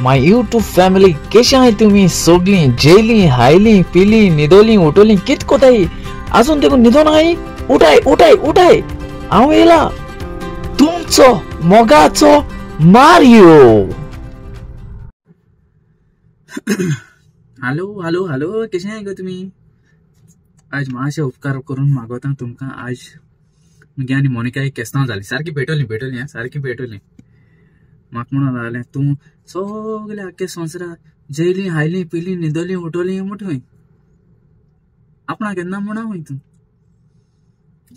My YouTube family केशे आहाय तुमी सगळीं जेली हायली पिली न्हिदोली उठोली कित कोताय आजून देखून न्हिदोन आहाय उठाय उठाय उठाय हांव येयला तुमचो मोगाचो मारियो. हॅलो हॅलो हॅलो केशे आहाय गो तुमी? आज मातशे उपकार करून मागोता तुमकां. आज मुगे आनी मोनिका एक केस्तांव जाली, सारकी पेटवली पेटवली आं, सारकी पेटवली. म्हाका म्हणून लागलें तूं सगळे आख्खे संवसाराक जेयली हायली पिली न्हिदोली उठोली म्हणटा आपणा केन्ना म्हणा वय तूं.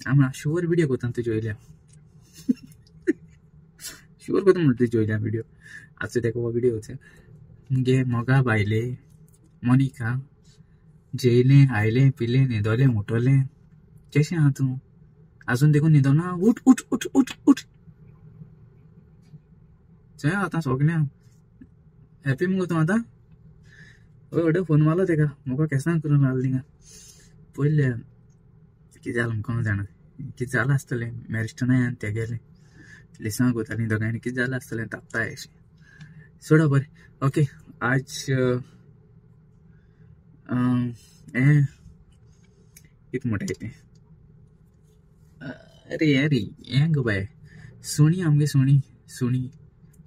हांव म्हणा शुवर व्हिडियो करता तुजे वयल्या, शुवर करता म्हणटा तुजे वयल्या व्हिडियो. आजचो तेका हो व्हिडियो मुगे मोगा बायले मोनिका जेयलें हायलें पिलें न्हिदोलें उठोलें केशें आहा तूं आजून देखून न्हिदोना? उठ उठ उठ उठ उठ. चोय आतां सगळ्यां हॅपी मुगो तूं आतां? हय व्हडलो फोन मारलो तेका, म्हाका केसां करून लागलो थिंगा. पयलें कितें जालें कोण जाणा, कितें जालां आसतलें मॅरिस्टनाय आनी तेगेलें लिसांव करतालीं दोगांयनी, कितें जालां आसतलें तापताय अशें. सोडा बरें ओके. आज हें कितें म्हणटाय तें, अरे अरे हें गो बाय सुणी, आमगे सुणी सुणी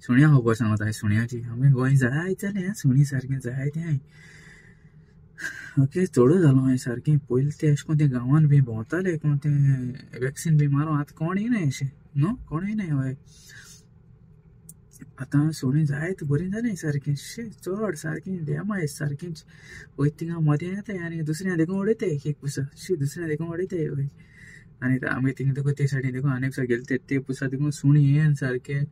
सुण्या खबर सांगता सुण्याची. आमगे गोंय जायते जालें सुणी सारकें जायतें हांवें. ओके चडूच जालो हांवें सारकें. पयलीं तें अशें कोन्न तें गांवान बी भोंवताले कोण तें वॅक्सीन बी मारून, आतां कोण येयनाय अशें न्हू, कोण येयनाय. हय आतां सुणी जायत बरीं जालीं सारकें, शे चड सारकें देमाय सारकें. वयता थिंगा मदें येताय आनी दुसऱ्या देखून उडयताय एक एक पुसा, शी दुसऱ्या देखून उडयताय. हय आनी आमी थिंगा देखून ते सायडीन देखून आनी एक सायड गेले ते पुसा देखून सुणी येन सारकें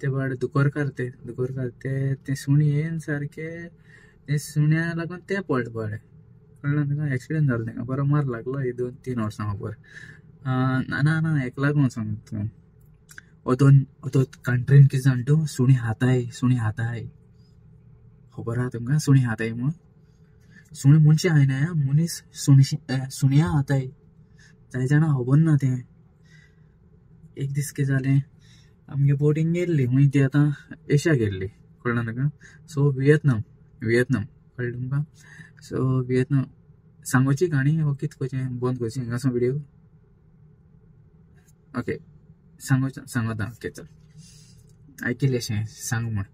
ते बाड दुकोरकार ते दुकोरकार ते ते सुणी येन सारकें ते सुण्या लागून ते पडले पडले कळ्ळें तुका. एक्सिडंट जालो तांकां, बरो मार लागलो एक 2-3 वर्सां खबर. ना ना ना एक लागून सांगता तुका. अदोन अदो कंट्रीन कितें जाण तूं सुणी हाताय, सुणी हाताय खबर आहा तुमकां? सुणी हाताय म्हूण सुणी मनशां हायनाय, मनीस सुणी सुण्या हाताय जाय जाणां खबर ना तें. एक दीस कितें जालें, आमगे बोटींग गेल्ली खूंय ती आतां एशिया गेल्ली कळ्ळें तुका. सो वियतनाम, वियतनाम कळ्ळें तुमकां. सो वियतनाम सांगोची काणी हो कितें करचें बंद करचें हिंगासून व्हिडियो. ओके सांगोच सांगता ओके चल आयकिल्लें अशें सांग म्हूण.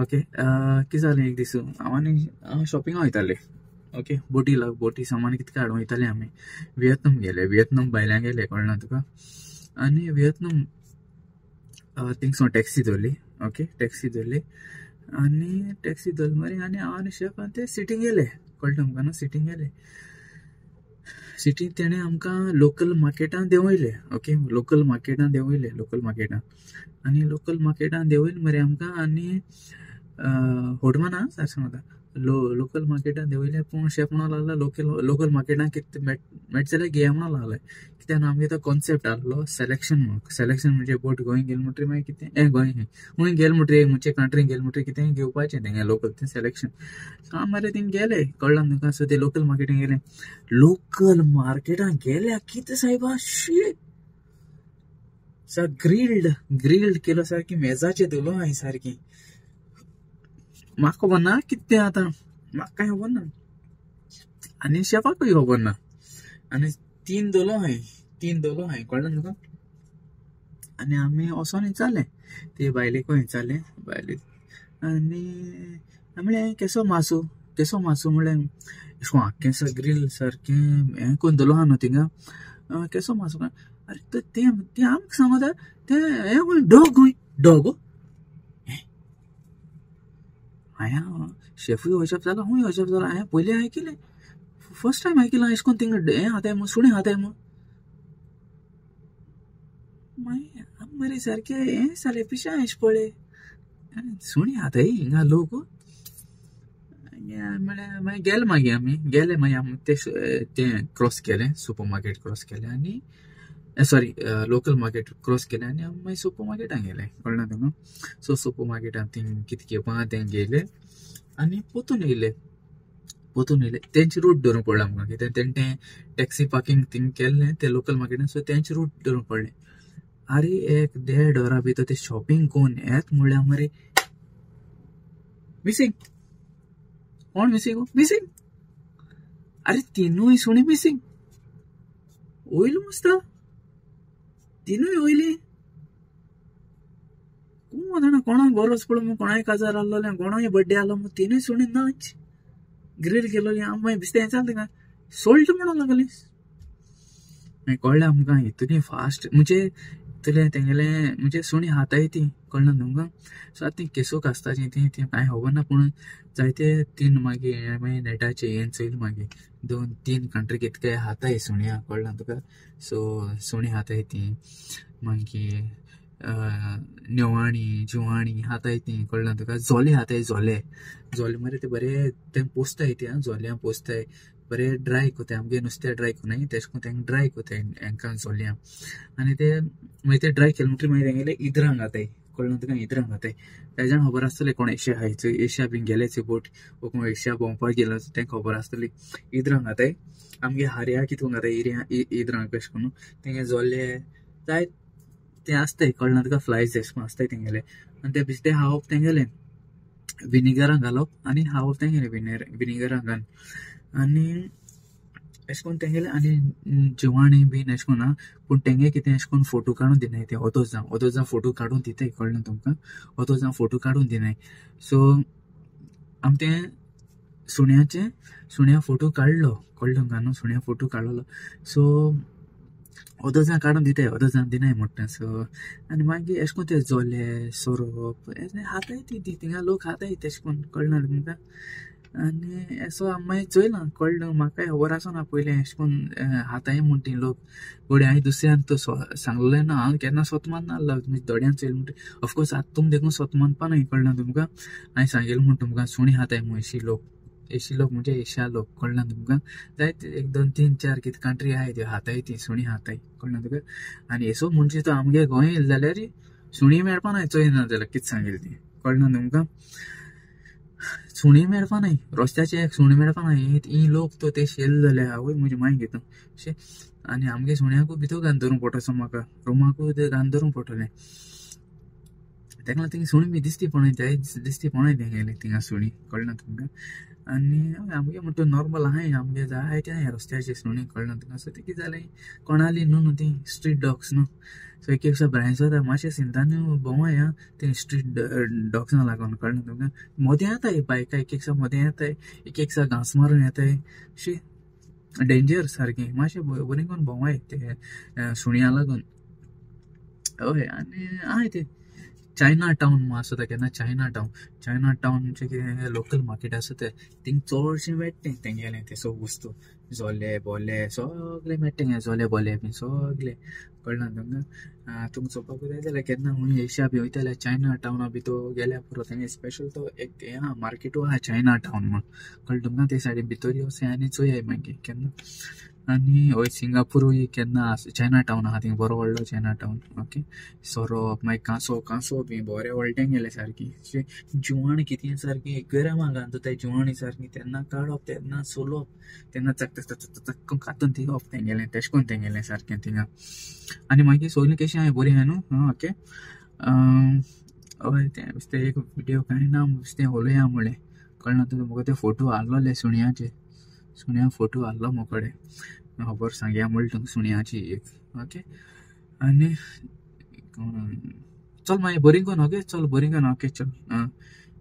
ओके कितें जालें एक दीस हांव आनी हांव शॉपिंगाक वयतालें. ओके बोटी लाग बोटी सामान कितें हाडूंक वयतालें आमी. वियतनाम गेले, वियतनाम भायल्यान गेले कळ्ळें तुका. आनी वियतनाम थिंगसून टॅक्सी धरली. ओके टॅक्सी धरली आनी टॅक्सी धरली मरे आनी हांव आनी शेफ आनी ते सिटींग गेले कळ्ळें तुमकां न्हू. सिटींग गेले, सिटीन तेणें आमकां लोकल मार्केटान देंवयले. ओके लोकल मार्केटान देंवयले, लोकल मार्केटान आनी लोकल मार्केटान देंवयले मरे आमकां. आनी होटमान आहा सारकें सांगता लोकल मार्केटान देंवयले. पूण शेफ म्हणूंक लागलो लोकल लोकल मार्केटान कितें मेळटा जाल्यार घेया म्हणूंक लागले. कित्याक आमगे तो कॉन्सेप्ट आहलो सिलेक्शन म्हणून. सिलेक्शन म्हणजे बोट गोंय गेले म्हणटकीर मागीर कितें गोंय खूंय गेले म्हणटकीर खंयचे कंट्रीन गेले म्हणटकीर कितें घेवपाचें तेंगे लोकल तें सिलेक्शन. सो आमी मरे थिंग गेले कळ्ळें तुमकां. सो ते लोकल मार्केटान गेले, लोकल मार्केटान गेल्या कितें सायबा शी ग्रिल्ड ग्रिल्ड केलो सारकी मेजाचेर धरलो हांवें सारकी. म्हाका खबर ना कितें तें आतां, म्हाका कांय खबर ना आनी शेफाकूय खबर ना. आनी तीन धरलो हांवें, तीन धरलो हांवें कळ्ळें तुका. आनी आमी वचोन विचारलें ते बायलेकूय विचारलें बायलेक आनी म्हणलें केसो मासो केसो मासो म्हणलें अशें आख्खें ग्रील सारकें हें करून धरलो आहा न्हू थिंगा केसो मासो. अरे तें तें आमकां सांगता तें हें डॉग खंय डॉग. हांवें शेफूय अजाप जालो, हूंय अजाप जालो. हांवें पयलीं आयकिलें फर्स्ट टायम आयकिलां अशें करून थिंगा हें हाताय म्हूण सुणें हाताय म्हूण. मागीर आमी मरे सारकें हें जालें पिशें अशें पळय सुणें हाताय हिंगा लोक. म्हळ्यार मागीर गेले मागीर आमी गेले मागीर आमी तें क्रॉस केलें, सुपर मार्केट क्रॉस केलें आनी सॉरी लोकल मार्केट क्रॉस केलें आनी आमी मागीर सुपर मार्केटान गेले कळ्ळें तुका. सो सुपर मार्केटान थिंग कितें घेवपा तें घेयलें आनी पोतून येयले, पोतून येयले. तेंचे रूट धरूंक पडलो आमकां कित्याक तेणें तें टॅक्सी पार्कींग थिंग केल्लें तें लोकल मार्केटान. सो तेंचे रूट धरूंक पडलें. आरे 1-1.5 वरां भितर ते शॉपिंग करून येत म्हणल्यार मरे मिसिंग. कोण मिसिंग? मिसिंग. अरे तिनूय सुणी मिसिंग. वयलो मस्त तिनूय वयली. कोण जाणा कोणाक गरज पडलो, कोणाय काजार आहलोलें, कोणाय बड्डे आहलो, तिनूय सुणी नाच ग्रील केलोली. आम मागीर बिस्तें चलता काय सोल्ट म्हणून लागली. मागीर कळ्ळें आमकां इतली फास्ट म्हणजे इतलें तेंगेलें म्हणजे सुणी हाताय ती कळना तुमकां. सो आतां ती केसो कासताची ती ती कांय खबर ना, पूण जायते तीन मागीर मागीर नेटाचे हें चोयलें मागीर 2-3 कंट्री कितके हाताय सुण्या कळना तुका. सो सुणी हाताय ती, मागीर नेवाणी जिवाणी हाताय ती कळना तुका. जोले हाताय, जोले जोले मरे ते बरे ते पोसताय ते जोलयां पोसताय बरे ड्राय कोताय. आमगे नुस्तें ड्राय कोनाय तेश कोन तेंका ड्राय कोताय हेंकां जोलयां. आनी ते मागीर ते ड्राय केले म्हणटकीर मागीर तेंगेले इद्रांक घाताय कळना तुका, इद्रांक घाताय. तेज्यान खबर आसतलें कोण एशिया खायचो, एशिया बीन गेलेच बोट वो कोण एशिया भोंवपाक गेलो तेंका खबर आसतली. इद्रांक घाताय आमगे हारया कितून घाताय इद्रांक कशें करून तेंगे जोले जाय तें आसताय कळना तुका. फ्लायज तेश कोन आसताय तेंगेले. आनी ते बेश्टे खावप तेंगेलें विनिगरान घालप आनी खावप तेंगेलें विनिगरान घालून. आनी अशें करून तेंगेलें. आनी जिवाणी बीन अशें करून ना, पूण तेंगे कितें अशें करून फोटो काडून दिनाय ते. ओदोच जावं फोटो काडून दिताय कळना तुमकां, ओदोच जावं फोटो काडून दिनाय. सो आम तें सुण्याचें सुण्या फोटो काडलो कळ्ळें तुमकां न्हू, सुण्या फोटो काडलो. सो ओदोच जावं काडून दिताय, ओदोच जावं दिनाय म्हणटा. सो आनी मागीर अशें करून ते जोले सोरोप हाताय ती थिंगा लोक हाताय तेशें करून कळना तुमकां. आनी असो हांव मागीर चोयलां कळ्ळें म्हाकाय खबर आसना पयलीं अशें करून हाताय म्हूण ती लोक. घडये हांवें दुसऱ्यान तो सांगलें ना, हांव केन्ना सोत मानना दोड्यान चोयलें म्हणटकीर. ऑफकोर्स आतां तुमी देखून सोत मानपा न्हय कळना तुमकां. हांवें सांगिल्लें म्हूण तुमकां सुणी हाताय म्हूण एशी लोक, एशी लोक म्हणजे एशिया लोक कळना तुमकां. जायते 1 2 3 4 कितें कंट्री आहाय त्यो हाताय ती सुणी हाताय कळना तुका. आनी एसो म्हणजे तो आमगे गोंय येयलो जाल्यार सुणी मेळपा नाय चोयना जाल्यार कितें सांगेल ती कळना तुमकां. सुणी मेळपा नाय रस्त्याचे, एक सुणी मेळपा नाय. ही लोक तो ते शेल जाले आवय म्हजी माय घेता अशें. आनी आमगे सुण्याकूय भितर घालून धरूंक पडटलो म्हाका, रुमाकूय ते घालून धरूंक पडटलें. तेका लागून थिंगा सुणी बी दिसती पळय, ते दिसती पळय तेंगेले थिंगा सुणी कळना तुमकां. आनी आमगे म्हणटा नॉर्मल आहाय आमगे जाय ते आहाय रस्त्याचे सुणी कळना तुमकां. सो तें कितें जालें कोणाली न्हू न्हू ती स्ट्रीट डॉग्स न्हू. सो एक एक भ्रांय जाता मातशें सिंतान भोंवाय आं ते स्ट्रीट डॉग्सां लागून कळना तुमकां. मोदें येताय बायकां एक एक मोदें येताय, एक एक घांस मारून येताय, अशी डेंजर सारकी मातशें बरें करून भोंवाय ते सुण्यां लागून. हय आनी आहाय ते चायना टावन म्हूण आसता केन्ना, चायना टावन, चायना टावन म्हणजे कितें लोकल मार्केट आसा तें, थिंग चडशें मेळटा तेंगेलें ते सग वस्तू जोले बोले सगळे मेळटा थिंगा, जोले बोले बीन सगळे कळना तुमकां. तुमकां चोवपाक जाय जाल्यार केन्ना खूंय एशिया बी वयता जाल्यार चायना टावना भितर गेल्यार पुरो, थंय स्पेशल तो एक हें आहा मार्केटूय आहा चायना टावन म्हूण कळ्ळें तुमकां. ते सायडीन भितर वचून आनी चोयाय मागीर केन्ना. आनी हय सिंगापूरूय केन्ना चायना टावन आहा थिंगा बरो व्हडलो चायना टावन. ओके सोरोप मागीर कांसो, कांसो बी बरें व्हडलें गेलें सारकी जिवाणी कितें सारकी एक्वेरियमा घालता ते जिवाणी सारकी, तेन्ना काडप तेन्ना सोलप तेन्ना चक चक चक चक कातून थिगप तेंगेलें तेशें करून तेंगेलें सारकें थिंगा. आनी मागीर सगळीं कशीं आहाय बरीं आहाय न्हू. आं ओके हय तें बेश्टें एक विडियो कांय ना बेश्टें उलोवया म्हणलें कळना तुका. म्हाका ते फोटो आहलोले सुण्याचे, सुण्या फोटो आहलो म्हाका कडेन खबर सांगया म्हणलें तुमकां सुण्याची एक. ओके आनी चल मागीर बरी कोन. ओके चल बरी कोन. ओके चल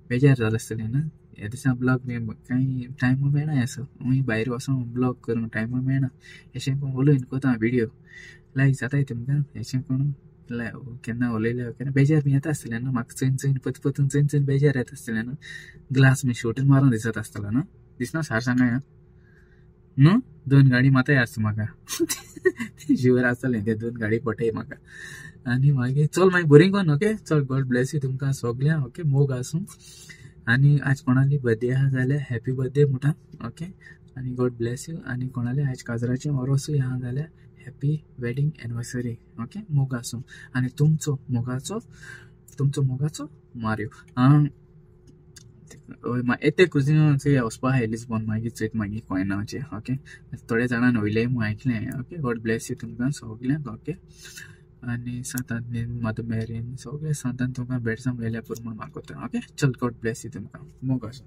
बेजार जालें आसतलें न्हू ह्या दिसा ब्लॉग बी कांय टायम मेळना असो खूंय भायर वचोन ब्लॉग करूंक टायम मेळना. अशें कोण उलोवन कोता विडियो लायक जाताय तुमकां अशें कोण केन्ना उलयल्या केन्ना बेजार बी येता आसतलें न्हू म्हाका. चोयन चोयन पत पतून चोयन चोयन बेजार येता आसतलें न्हू. ग्लास बी शोटून मारून दिसत आसतलो न्हू, दिसना सार सांगाय न्हू. 2 गाडी माताय आसता म्हाका शिवर आसतलें ते 2 गाडी पटय म्हाका. आनी मागीर चल मागीर बरी कोन. ओके चल गॉड ब्लेस you तुमकां सगल्यांक. ओके मोग आसूं. आनी आज कोणाली बर्थडे आहा जाल्यार हॅपी बर्थडे म्हणटा. ओके आनी गॉड ब्लेस you. आनी कोणाले आयज काजराचें ओरोसूय आहा जाल्यार हॅपी वेडींग एनिवर्सरी. ओके मोग आसूं. आनी तुमचो मोगाचो, तुमचो मोगाचो मार्यो. येते क्रुजींग वचपा आहाय लिस्बॉन मागीर चोयत मागीर कोयनाचें. ओके थोड्या जाणान वयलें म्हूण आयकलें. ओके गॉड ब्लेस you तुमकां सगल्यांक. ओके आनी सांतान मदर मेरीन सगळे सांतान तुमकां भेटसां मेळ्ळ्या पुरो म्हूण मागोता. ओके, चल, गॉड ब्लेस you. तुमकां मोग आसा.